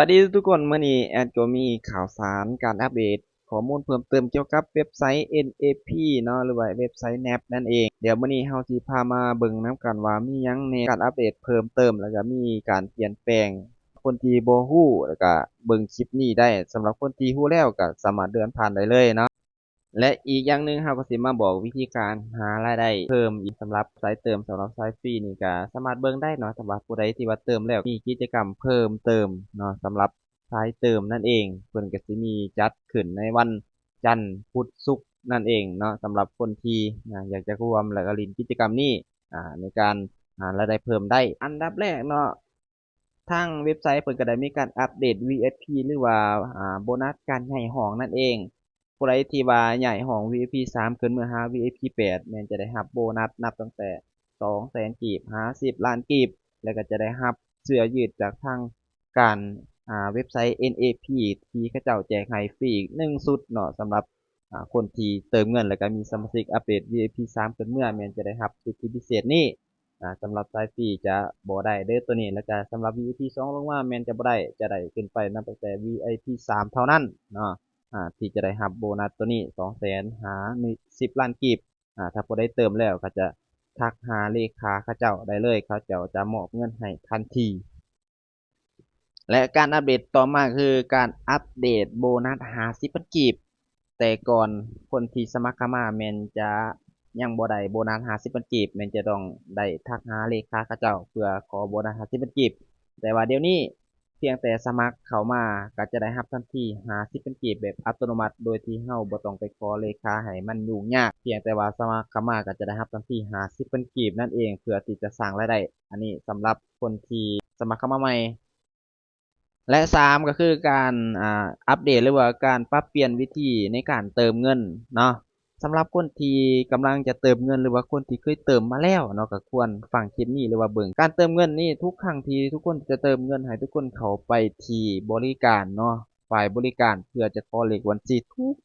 ສະບາຍດີທຸກຄົນ, ມື້ນີ້ແອດກໍມີຂ່າວສານການອັບເດດຂໍ້ມູນເພີ່ມເຕີມກ່ຽວກັບເວັບໄຊ ເອັນ ເອ ພີ ເນາະ ຫຼືວ່າເວັບໄຊ ແນບ ນັ້ນເອງ. ດຽວມື້ນີ້ເຮົາຊິພາມາເບິ່ງນຳກັນວ່າມີຫຍັງແດ່ ການອັບເດດເພີ່ມເຕີມ ແລ້ວກໍມີການປ່ຽນແປງ. ຄົນທີ່ບໍ່ຮູ້ ແລ້ວກໍເບິ່ງຄລິບນີ້ໄດ້, ສຳລັບຄົນທີ່ຮູ້ແລ້ວກໍສາມາດເລື່ອນຜ່ານໄດ້ເລີຍເນາະ. ແລະ ອີກຢ່າງໜຶ່ງ ເຮົາກໍຊິມາບອກວິທີການຫາລາຍໄດ້ເພີ່ມອີກສຳລັບສາຍເຕີມ. ສຳລັບສາຍຟຣີນີ້ກໍສາມາດເບິ່ງໄດ້ເນາະ, ຖ້າວ່າຜູ້ໃດທີ່ວ່າເຕີມແລ້ວ ມີກິດຈະກຳເພີ່ມເຕີມເນາະ ສຳລັບສາຍເຕີມນັ້ນເອງ. ເພິ່ນກໍຊິມີຈັດຂຶ້ນໃນວັນຈັນ, ພຸດ, ສຸກນັ້ນເອງເນາະ, ສຳລັບຄົນທີ່ ອາ ຢາກຈະຮ່ວມ ແລ້ວກໍຫຼິ້ນກິດຈະກຳນີ້ ອາ ໃນການຫາລາຍໄດ້ເພີ່ມໄດ້. ອັນດັບແລກເນາະ ທາງເວັບໄຊເພິ່ນກໍໄດ້ມີການອັບເດດ ວີໄອພີ ຫຼືວ່າ ອາ ໂບນັດການຍ້າຍຫ້ອງນັ້ນເອງ. ຜູ້ໃດທີ່ວ່າຍ້າຍຫ້ອງ ວີໄອພີ ສາມ ຂຶ້ນເມືອຫາ ວີໄອພີ ແປດ ແມ່ນຈະໄດ້ຮັບໂບນັດນັບຕັ້ງແຕ່ ສອງແສນ ກີບ ຫາ ສິບລ້ານ ກີບ ແລ້ວກໍຈະໄດ້ຮັບເສື້ອຢືດຈາກທາງການ ອາ ເວັບໄຊ ເອັນ ເອ ພີ ທີ່ເຂົາເຈົ້າແຈກໃຫ້ຟຣີອີກໜຶ່ງຊຸດເນາະ. ສຳລັບ ອາ ຄົນທີ່ເຕີມເງິນ ແລ້ວກໍມີສະມາຊິກອັບເດດ ວີໄອພີ ສາມ ຂຶ້ນເມືອ ແມ່ນຈະໄດ້ຮັບສິດທິພິເສດນີ້ ອາ ສຳລັບສາຍຟຣີຈະບໍ່ໄດ້ເດີ້ໂຕນີ້. ແລ້ວກໍສຳລັບ ວີໄອພີ ສອງ ລົງມາແມ່ນຈະບໍ່ໄດ້, ຈະໄດ້ຂຶ້ນໄປນັບຕັ້ງແຕ່ ວີໄອພີ ສາມ ເທົ່ານັ້ນເນາະ ອາ ທີ່ຈະໄດ້ຮັບໂບນັດໂຕນີ້ ສອງແສນ ຫາ ສິບລ້ານ ກີບ. ອາ ຖ້າຜູ້ໃດເຕີມແລ້ວກໍຈະທັກຫາເລຂາເຂົາເຈົ້າໄດ້ເລີຍ, ເຂົາເຈົ້າຈະມອບເງິນໃຫ້ທັນທີ. ແລະ ການອັບເດດຕໍ່ມາຄືການອັບເດດໂບນັດ ຫ້າສິບພັນ ກີບ. ແຕ່ກ່ອນຄົນທີ່ສະໝັກເຂົ້າມາແມ່ນຈະຍັງບໍ່ໄດ້ໂບນັດ ຫ້າສິບພັນ ກີບ, ແມ່ນຈະຕ້ອງໄດ້ທັກຫາເລຂາເຂົາເຈົ້າເພື່ອຂໍໂບນັດ ຫ້າສິບພັນ ກີບ. ແຕ່ວ່າດຽວນີ້ພຽງແຕ່ສະໝັກເຂົ້າມາກໍຈະໄດ້ຮັບທັນທີ ຫ້າສິບພັນ ກີບ ແບບອັດຕະໂນມັດ ໂດຍທີ່ເຮົາບໍ່ຕ້ອງໄປຂໍເລຂາໃຫ້ມັນຫຍຸ້ງຍາກ, ພຽງແຕ່ວ່າສະໝັກເຂົ້າມາກໍຈະໄດ້ຮັບທັນທີ ຫ້າສິບພັນ ກີບນັ້ນເອງ ເພື່ອທີ່ຈະສ້າງລາຍໄດ້. ອັນນີ້ສຳລັບຄົນທີ່ສະໝັກເຂົ້າມາໃໝ່. ແລະ ສາມ ກໍຄືການ ອາ ອັບເດດ ຫຼືວ່າການປັບປ່ຽນວິທີໃນການເຕີມເງິນເນາະ. ສຳລັບຄົນທີ່ກຳລັງຈະເຕີມເງິນ ຫຼືວ່າຄົນທີ່ເຄີຍເຕີມມາແລ້ວເນາະ ກໍຄວນຟັງຄລິບນີ້ ຫຼືວ່າເບິ່ງ. ການເຕີມເງິນນີ້ ທຸກຄັ້ງທີ່ທຸກຄົນຈະເຕີມເງິນ ໃຫ້ທຸກຄົນເຂົ້າໄປທີ່ບໍລິການເນາະ, ຝ່າຍບໍລິການ ເພື່ອຈະຂໍເລກບັນຊີ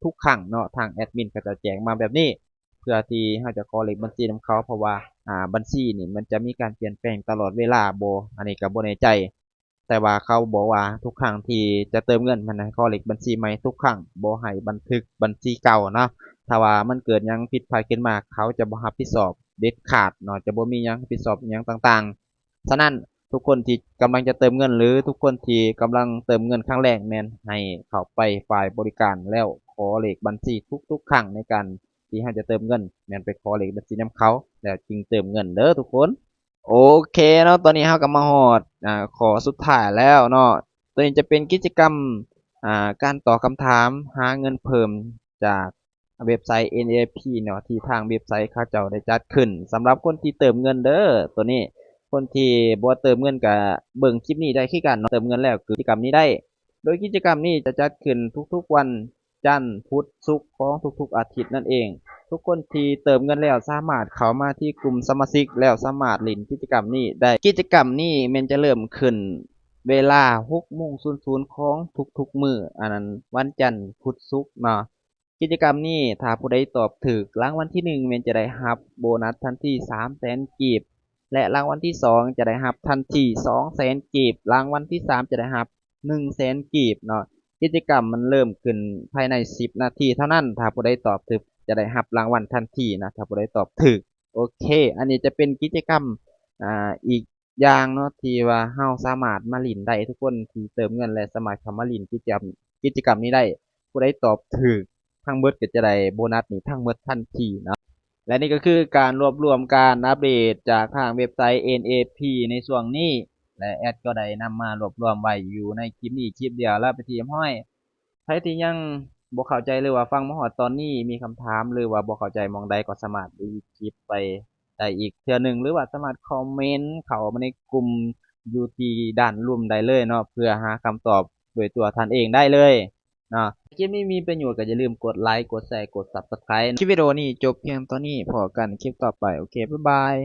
ທຸກໆຄັ້ງເນາະ. ທາງແອດມິນເຂົາເຈົ້າແຈ້ງມາແບບນີ້ ເພື່ອທີ່ເຮົາຈະຂໍເລກບັນຊີນຳເຂົາ, ເພາະວ່າ ອາ ບັນຊີນີ້ມັນຈະມີການປ່ຽນແປງຕະຫຼອດເວລາບໍ່ ອັນນີ້ກໍບໍ່ແນ່ໃຈ. ແຕ່ວ່າເຂົາບອກວ່າທຸກຄັ້ງທີ່ຈະເຕີມເງິນ ມັນໃຫ້ຂໍເລກບັນຊີໃໝ່ທຸກຄັ້ງ, ບໍ່ໃຫ້ບັນທຶກບັນຊີເກົ່າເນາະ. ຖ້າວ່າມັນເກີດຫຍັງຜິດພາດຂຶ້ນມາ ເຂົາຈະບໍ່ຮັບຜິດຊອບເດັດຂາດເນາະ, ຈະບໍ່ມີຫຍັງຮັບຜິດຊອບຫຍັງຕ່າງໆ. ສະນັ້ນ ທຸກຄົນທີ່ກຳລັງຈະເຕີມເງິນ ຫຼື ທຸກຄົນທີ່ກຳລັງເຕີມເງິນຄັ້ງແລກ ແມ່ນໃຫ້ເຂົ້າໄປຝ່າຍບໍລິການ ແລ້ວຂໍເລກບັນຊີທຸກໆຄັ້ງໃນການທີ່ເຮົາຈະເຕີມເງິນ, ແມ່ນໄປຂໍເລກບັນຊີນຳເຂົາ ແລ້ວຈຶ່ງເຕີມເງິນເດີ້ທຸກຄົນ. ໂອເຄເນາະ, ຕອນນີ້ເຮົາກໍມາຮອດ ອາ ຂໍ້ສຸດທ້າຍແລ້ວເນາະ. ໂຕນີ້ຈະເປັນກິດຈະກຳ ອາ ການຕອບຄຳຖາມຫາເງິນເພີ່ມຈາກເວັບໄຊ ເອັນ ເອ ພີ ເນາະ ທີ່ທາງເວັບໄຊເຂົາເຈົ້າໄດ້ຈັດຂຶ້ນສຳລັບຄົນທີ່ເຕີມເງິນເດີ້. ໂຕນີ້ຄົນທີ່ບໍ່ເຕີມເງິນກໍເບິ່ງຄລິບນີ້ໄດ້ຄືກັນເນາະ, ເຕີມເງິນແລ້ວກິດຈະກຳນີ້ໄດ້. ໂດຍກິດຈະກຳນີ້ຈະຈັດຂຶ້ນທຸກໆວັນ ຈັນ, ພຸດ, ສຸກຂອງທຸກໆອາທິດນັ້ນເອງ. ທຸກຄົນທີ່ເຕີມເງິນແລ້ວສາມາດເຂົ້າມາທີ່ກຸ່ມສະມາຊິກ ແລ້ວສາມາດຫຼິ້ນກິດຈະກຳນີ້ໄດ້. ກິດຈະກຳນີ້ແມ່ນຈະເລີ່ມຂຶ້ນເວລາຫົກໂມງສູນຂອງທຸກໆມື້, ອັນນັ້ນວັນຈັນ, ພຸດ, ສຸກເນາະ. ກິດຈະກຳນີ້ຖ້າຜູ້ໃດຕອບຖືກລາງວັນທີໜຶ່ງ ແມ່ນຈະໄດ້ຮັບໂບນັດທັນທີສາມແສນກີບ ແລະ ລາງວັນທີສອງຈະໄດ້ຮັບທັນທີສອງແສນກີບ, ລາງວັນທີສາມຈະໄດ້ຮັບ ໜຶ່ງແສນກີບເນາະ. ກິດຈະກຳມັນເລີ່ມຂຶ້ນພາຍໃນສິບນາທີເທົ່ານັ້ນ. ຖ້າຜູ້ໃດຕອບຖືກຈະໄດ້ຮັບລາງວັນທັນທີນະ, ຖ້າຜູ້ໃດຕອບຖືກ. ໂອເຄ, ອັນນີ້ຈະເປັນກິດຈະກຳ ອາ ອີກຢ່າງເນາະ ທີ່ວ່າເຮົາສາມາດມາຫຼິ້ນໄດ້. ທຸກຄົນທີ່ເຕີມເງິນ ແລະ ສາມາດເຂົ້າມາຫຼິ້ນກິດຈະກຳ ກິດຈະກຳນີ້ໄດ້. ຜູ້ໃດຕອບຖືກທັງເບິດກໍຈະໄດ້ໂບນັດນີ້ທັງເບິດທັນທີເນາະ. ແລະ ນີ້ກໍຄືການລວບລວມການອັບເດດຈາກທາງເວັບໄຊ ເອັນ ເອ ພີ ໃນຊ່ວງນີ້ ແລະ ແອດກໍໄດ້ນຳມາລວບລວມໄວ້ຢູ່ໃນຄລິບນີ້ຄລິບດຽວ ແລ້ວເປັນທີ່ຮຽບຮ້ອຍ. ໃຜທີ່ຍັງບໍ່ເຂົ້າໃຈ ຫຼືວ່າຟັງມາຮອດຕອນນີ້ ມີຄຳຖາມ ຫຼືວ່າບໍ່ເຂົ້າໃຈໝ່ອງໃດ ກໍສາມາດຣີຄລິບໄປໄດ້ອີກເທື່ອໜຶ່ງ ຫຼືວ່າສາມາດຄອມເມັນເຂົ້າມາໃນກຸ່ມຢູ່ທີ່ດ້ານລຸ່ມໄດ້ເລີຍເນາະ ເພື່ອຫາຄຳຕອບດ້ວຍຕົວທ່ານເອງໄດ້ເລີຍເນາະ. ຄລິບນີ້ມີປະໂຫຍດ ກໍຢ່າລືມກົດໄລ, ກົດແຊ, ກົດ Subscribe. ຄລິບວິດີໂອນີ້ຈົບພຽງເທົ່ານີ້. ພໍ້ກັນຄລິບຕໍ່ໄປ. ໂອເຄ, ບາຍບາຍ.